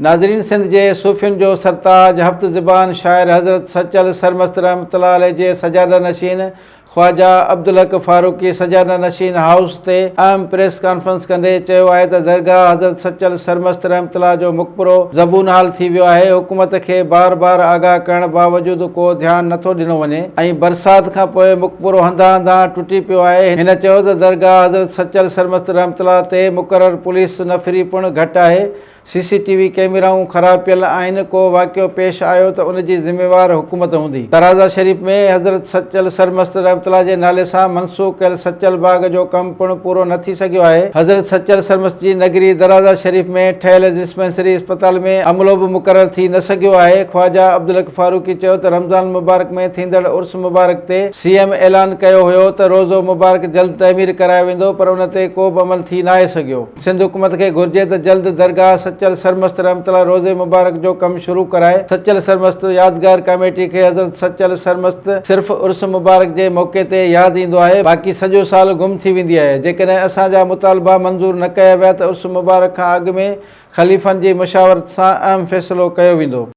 ناظرين سنڌ جي صوفين جو سرتاج هفت زبان شاعر حضرت سچل سرمست رحمة الله عليه جي سجاده نشين خواجه عبدالحق فاروقي سجاده نشين هائوس تي اهم پريس ڪانفرنس ڪندي چيو آهي ته درگاهه حضرت سچل سرمست رحمة الله جو مقبرو زبون حال ٿي ويو آهي حڪومت کي بار بار آگاهه ڪرڻ باوجود ڪو ڌيان نٿو ڏنو وڃي ۽ برسات کان پوء مقبرو هنڌان هنڌان ٽٽي پيو آهي هن چيو ته درگاهه حضرت سچل سرمست رحمة الله تي مقرر پوليس نفري پڻ گهٽ آهي سي سي ٽي وي ڪئميرائون خراب پيل آهن، ڪو واقعو پيش آيو ته ان جي ذميوار حڪومت هوندي. درازا شريف ۾ حضرت سچل سرمست رحمة الله جي نالي سان منسوخ ڪيل سچل باغ جو ڪم پڻ پورو نه ٿي سگهيو آهي. حضرت سچل سرمست جي نگري درازا شريف ۾ ٺهيل ڊسپينسري اسپتال ۾ عملو به مقرر ٿي نه سگهيو آهي. خواجه عبدالحق فاروقي چيو ته رمضان مبارڪ ۾ ٿيندڙ عرس مبارڪ تي سي ايم اعلان ڪيو هيو ته روضو مبارڪ جلد تعمير ڪرايو ويندو پر ان تي ڪو به عمل ٿي ناهي سگهيو. سنڌ حڪومت کي گهرجي ته جلد درگاهه سچل سرمست رحمت الله روضي مبارڪ جو ڪم شروع ڪرائي سچل سرمست يادگار ڪاميٽي کي حضرت سچل سرمست صرف عرس مبارڪ جي موقعي تي ياد ايندو آهي باقي سڄو سال گم ٿي ويندي آهي جيڪڏهن اسان جا مطالبا منظور نه ڪيا ويا ته عرس مبارڪ کان اڳ ۾ خليفن جي مشاورت سان اهم فيصلو ڪيو ويندو.